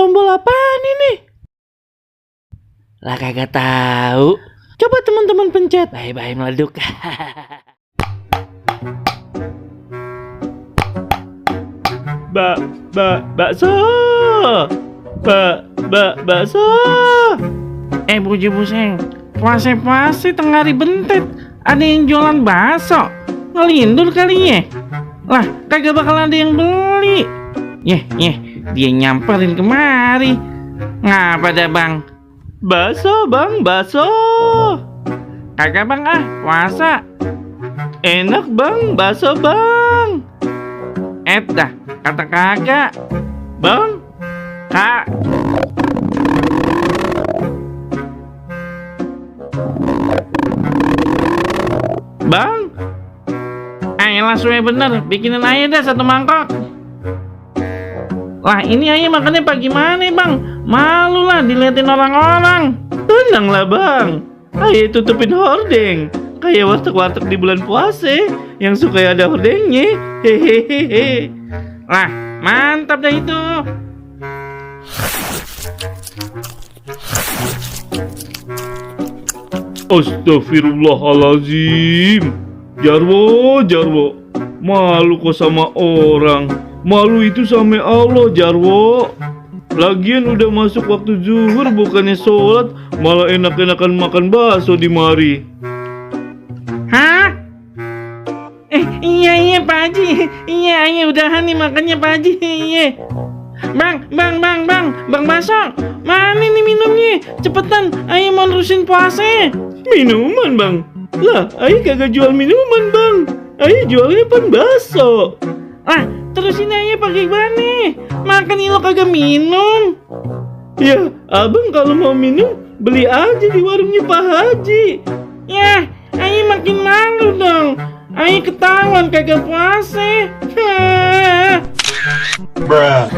Tombol apaan ini? Lah kagak tahu. Coba teman-teman pencet. Bye-bye meleduk. Bakso. Bakso. Buji buseng. Puase-puase tengah hari bentet. Ada yang jualan bakso. Ngelindur kali ya. Lah, kagak bakal ada yang beli. Dia nyamperin kemari. Ngapa dah bang? Bakso bang, bakso. Kagak bang puasa. Enak bang, bakso bang. Dah, kata kagak. Bang, kak. Bang, ayolah suwe bener, bikinin aja dah satu mangkok. Lah ini aja makannya pagi mana bang? Malu lah diliatin orang-orang. Tenanglah bang, ayo tutupin hordeng. Kayak warteg-warteg di bulan puasa yang suka ada hordengnya. Hehehe. Lah mantap dah itu. Astagfirullahalazim. Jarwo, malu kok sama orang. Malu itu sama Allah, Jarwo. Lagian udah masuk waktu zuhur, bukannya sholat, malah enak-enakan makan bakso di mari. Hah? Iya Pak Haji. Iya udahan nih makannya Pak Haji. Iya. Bang bakso. Mana nih minumnya? Cepetan, ayo mau nerusin puasa. Minuman bang? Lah, ayo kagak jual minuman bang. Ayo jualnya pan bakso. Lah, terus ini aja pakai gimana? Makan lo kagak minum. Ya, abang kalau mau minum beli aja di warungnya Pak Haji. Ya, ayo makin malu dong. Ayo ketahuan kagak puasa. Bruh.